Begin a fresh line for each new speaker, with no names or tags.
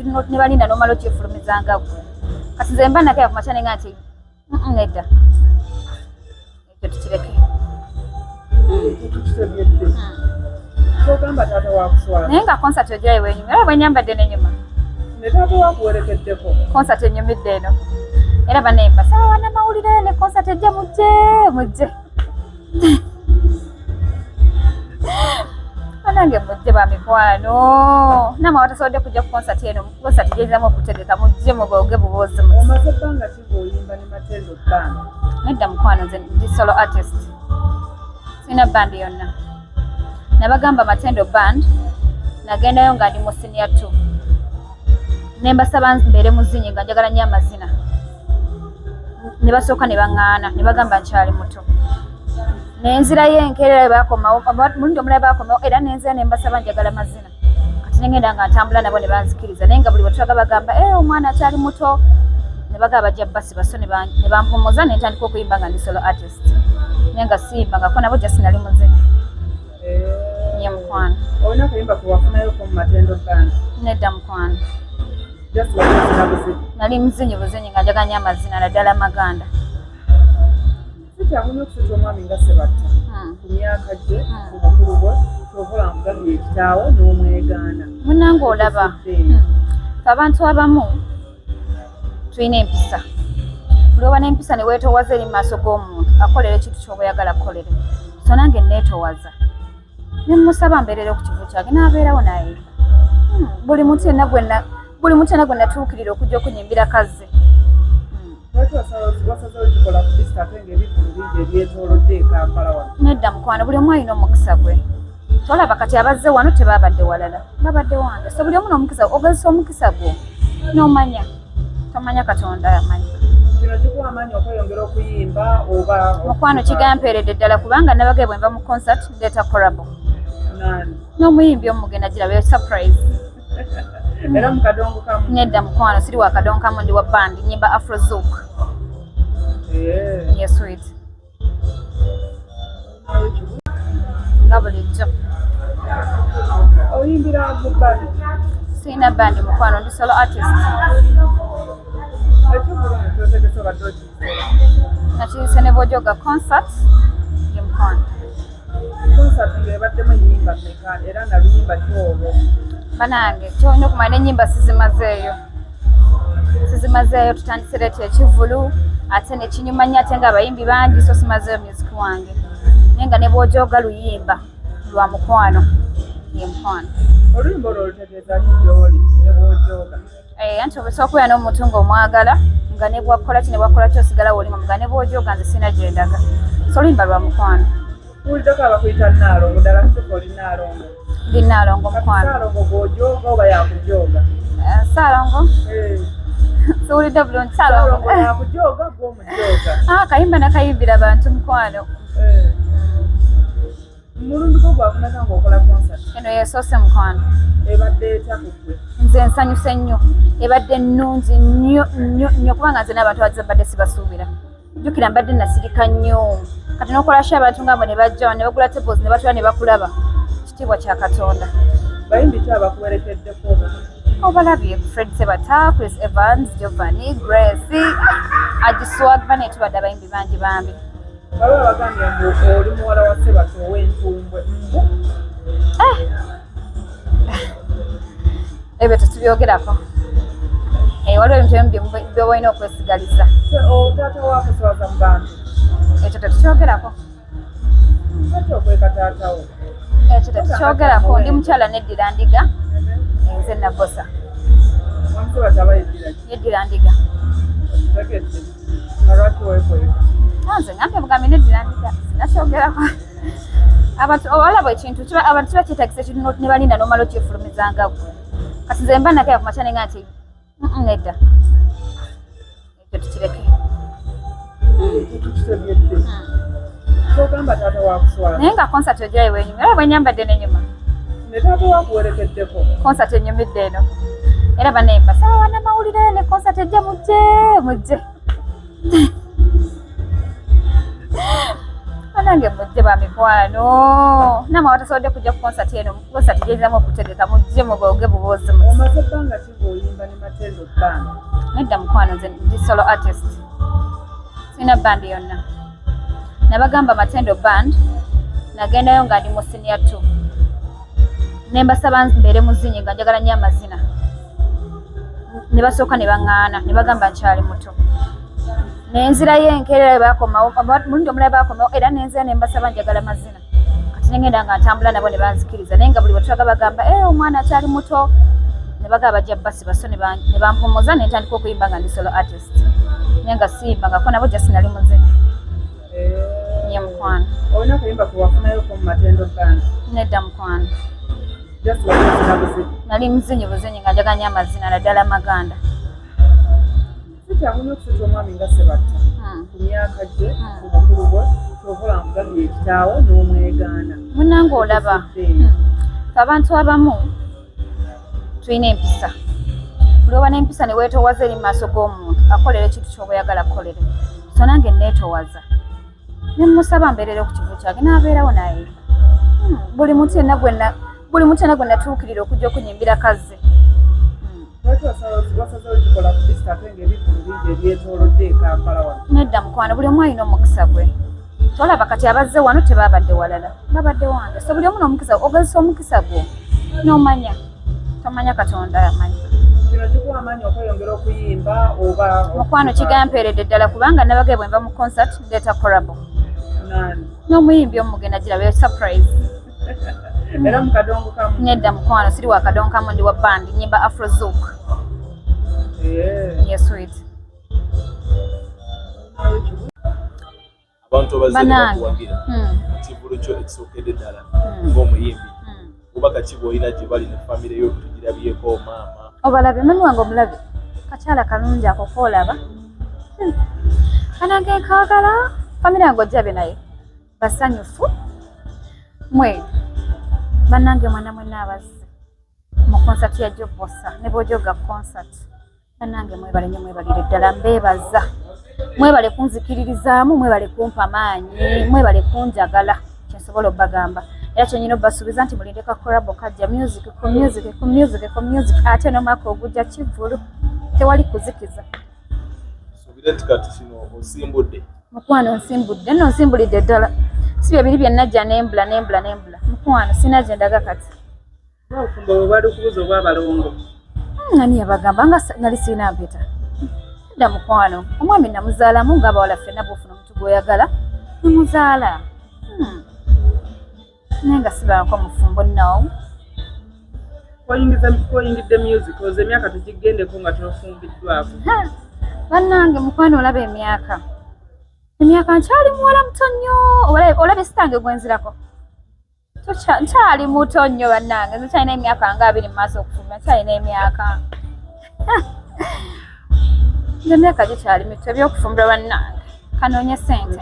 Ne balinda n'omala okyefulumiza nga ggwe. Kati nze mba nakera ku makya nenga nti nedda, ekyo tukireke.
Tukitegedde. Kyogamba taata wakuswala?
Naye nga concert ogirayo wenyuma, era bwenyambadde nenyuma.
Ne taata wakuwerekeddeko?
Concert enyumidde eno, era banemba saba bannamawulire ne concert ejja, mujje mujje banange, mujje bamikwano. Namwe abatasobodde kujja ku concert eno, concert gyeziramu okutegeka, mujje mubooge buboozi muti.
Omaze ebbanga ki ng'oyimba ne Matendo Band?
Nedda mukwano, nze ndi solo artist, sirina band yonna. Nabagamba Matendo Band nagendayo nga ndi mu senior two, ne mbasaba mbeere muzinyi nga njagala nnyo amazina, ne basooka ne baŋŋaana ne bagamba nkyali muto. Nenzirayo enkeera bakomawo, mulundi omulala bakomawo era nenzira ne mbasaba njagala mazina. Kati nengenda nga ntambula nabo ne banzikiriza, naye nga buli bwetulaga bagamba, "Eh, omwana akyali muto," ne bagamba bajja basiba, so ne bampumuza ne ntandika okuyimba nga ndi solo artist, naye nga siyimbangako nabo, just nali muzinyi. Ye mukwano.
Olina akayimba ke wafunayoko mu Matendo Band?
Nedda mukwano.
Just wazina buzinyi?
Nali muzinyi buzinyi nga njagala nnyo amazina, naddala amaganda.
Si kyangu nnyo okusitula omwami nga Sebatta ku myaka gye, ku bukulu bwe, kyovola nkugambye ekitaawo n'omwegaana.
Munange olaba.
Ekisudde eyo.
Abantu abamu tulina empisa, buli oba n'empisa ne weetoowaza eri mu maaso g'omuntu akolera ekintu ky'oba oyagala kukolere. So nange neetoowaza ne musaba mbeerere ku kivu kyange, n'abeerawo naye. Buli muntu yenna gwe natuukirira okujja okunyimbira kazze.
Lwaki wasazeewo kikola ku disita ate ng'ebivvulu bingi ebyetoolodde e Kampala wano?
Nedda mukwano, buli omu alina omukisa gwe. Tolaba kati abazze wano tebabadde walala, babadde wange. So buli omu n'omukisa, ogezesa omukisa gwo n'omanya, tomanya Katonda amanyi.
Kino kikuwa amaanyi okweyongera okuyimba oba?
Mukwano, kigampeeredde ddala, kubanga nabagaye bwe nva mu concert ndeeta collabo.
Nani?
N'omuyimbi omu mugenda giraba surprise.
Era mu kadongo kamu?
Nedda mukwano, siri wa kadongo kamu, ndi wa band, nyimba afrozouk. Yes, sweet, nga bulijjo.
Oyimbira mu band?
Sirina band mukwano, ndi solo artist.
Ekivvulu no kyotegese obadde okiyise?
Nakiyise ne Bwojoga concert, ye mukwano.
Concert ng'ebaddemu ennyimba mmeka, era nga luyimba ki olwo?
Banange, kyolina okumanya n'ennyimba sizimazeeyo, sizimazeeyo. Tutandise late ekivvulu ate nekinyuma nnyo, ate nga abayimbi bangi, so simazeeyo music wange, naye nga ne Bwojoga luyimba lwa mukwano, ye mukwano.
Oluyimba olwo olutegeeza ki gy'oli ne Bwojoga?
Eh, anti osobola okubeera n'omuntu ng'omwagala, nga ne bwakola ki ne bwakola ki osigala woli nga ne bwojooga nze sirina gye ndaga, so oluyimba lwa mukwano.
Kuwuliddeko abakuyita Nnaalongo, ddala kituufu oli Nnaalongo?
Ndi Nnaalongo mukwano.
Ssaalongo gw'ojooga oba yakujooga?
Eh, Ssaalongo. Siwulidde bulungi, Ssaalongo?
Ssaalongo yakujooga, gw'omujooga?
Ah, kayimba nakayimbira bantu mukwano.
Mulundi gwo gwakumeka ng'okola concert?
Eno yesoose mukwano.
Ebadde etya ku ggwe?
Nze nsanyuse nnyo, ebadde nnungi nnyo nnyo nnyo, kubanga nze n'abantu abazze mbadde sibasuubira. Jjukira mbadde nasirika nnyo, kati n'okola show abantu nga abo ne bajja ne bagula tables ne batula ne bakulaba, kitiibwa kya Katonda.
Bayimbi ki abakuwerekeddeko obulungi?
Obalabye, Fred Sebata, Chris Evans, Giovanni, Grace, Agiswag, bane tubadde abayimbi bangi bambi.
Waliwo abagambye mbu oli muwala wa Sebata ow'entumbwe, mbu.
Ebyo tetubyogerako. Eh, waliwo ebintu ebimu byoba olina okwesigaliza.
Taata wakuswaza mu bantu?
Ekyo tetukyogerako.
Lwaki okweka taatawo?
Ekyo tetukyogerako. Ndi mukyala neddira ndiga, nze Nabosa.
Omusebata aba yeddira ki?
Yeddira ndiga.
Okitegedde nga lwaki weekweka?
Nze ngambye bugambi neddira ndiga, sinakyogerako. Abantu olaba ekintu abantu kiba kyetagisa ekintu ne balinda n'omala okyefulumiza nga ggwe. Kati nze mba nakera ku makya nenga nti nedda, ekyo tukireke.
Tukitegedde. Kyogamba taata wakuswala?
Naye nga concert ogirayo wenyuma, era bwenyambadde nenyuma.
Ne taata wakuwerekeddeko?
Concert enyumidde eno, era banemba saba bannamawulire ne concert ejja, mujje mujje banange, mujje bamikwano. Namwe abatasobodde kujja ku concert eno, concert gyeziramu okutegeka, mujje mubooge buboozi muti.
Omaze ebbanga ki? Oyimba ne Matendo Band?
Nedda mukwano, nze ndi solo artist, sirina band yonna. Nabagamba Matendo Band nagendayo nga ndi mu senior 2, ne mbasaba mbeere muzinyi nga njagala nnyo amazina, ne basooka ne baŋŋaana ne bagamba nkyali muto. Nenzirayo enkeera bakomawo, mulundi omulala bakomawo era nenzira ne mbasaba njagala mazina. Kati nengenda nga ntambula nabo ne banzikiriza, naye nga buli bwetulaga bagamba e omwana akyali muto, ne bagamba bajja basiba, so ne bampumuza ne ntandika okuyimba nga ndi solo artist, naye nga siyimbangako nabo, just nali muzinyi. Ye mukwano.
Olina okuyimba kuwafunayoko mu Matendo Band?
Nedda mukwano.
Just wazina buzinyi?
Nali muzinyi buzinyi nga njagala nnyo amazina, naddala amaganda.
Si kyangu nnyo okusitula omwami nga Sebatta ku myaka gye, ku bukulu bwe, kyova nkugambye ekitaawo n'omwegaana.
Munange olaba, abantu abamu tulina empisa, buli oba n'empisa ne weetoowaza eri mu maaso g'omuntu akolera ekintu ky'oba oyagala kukolere. So nange neetoowaza ne mmusaba mbeerere ku kivu kyange n'abeerawo naye. Buli muntu yenna gwe natuukirira okujja okunyimbira kazze.
Lwaki wasazeewo kikola ku disita ate ng'ebivvulu bingi ebyetoolodde e Kampala wano?
Nedda mukwano, buli omu alina omukisa gwe. Tolaba kati abazze wano tebabadde walala, babadde wange. So buli omu n'omukisa, ogezesa omukisa gwo n'omanya, tomanya Katonda amanyi.
Kino kikuwa amaanyi okweyongera okuyimba oba?
Mukwano, kigampeeredde ddala kubanga nabagaye bwe nva mu concert ndeeta collabo
Nani?
n'omuyimbi omu, mugenda giraba surprise.
Era mu kadongo kamu?
Nedda mukwano, siri wa kadongo kamu, ndi wa band, nyimba afrozouk. Yes, sweet.
Abantu abazze ne
Banange.
bakuwagira mu kivvulu kyo ekisookedde ddala ng'omuyimbi, bubaka ki bw'olina gye bali ne famire yo tugirabyeko maama?
Obalabye mami wange, omulabye kakyala kalungi ako koolaba. Kanange nkaagala. Famire yange ojjabye naye basanyufu mwe bannange mwenna mwenna abazze mu concert ya Jobosa ne Bojoga concert. Bannange mwebale nnyo, mwebalire ddala, mbeebaza, mwebale kunzikiririzaamu, mwebale kumpa maanyi, mwebale kunjagala. Kyensobola obbagamba era kyenyina obbasuubiza nti mulinde ka collabo kajja, music ku music ku music ku music, ate n'omwaka ogujja kivvulu tewali kuzikiza.
Suubire nti kati kino osimbudde.
Mukwano, nsimbudde nno, nsimbulidde ddala, si bye biri bye najja nembula nembula nembula. Mukwano, sina gye ndaga kati.
Obufumbo bwe bwali kubuza obw'abalongo?
Ani yabagamba nga nali sirina mpeta? Dda mukwano, omwami namuzaalamu ng'abawala ffenna bw'ofuna omuntu gw'oyagala nemuzaala. Naye nga sibanko mufumbo, no.
Koyingidde music oza emyaka tegigendeko nga tofumbiddwako?
Ha, bannange mukwano, olaba emyaka nkyali muwala muto nnyo. Olaba sitange gwenzirako, nkyali muto nnyo bannange, nze nkyalina emyaka nga 20 mu maaso okufumba, nkyalina emyaka, nze emyaka gikyali mito ebyokufumbirwa. Bannange, kanoonye sente.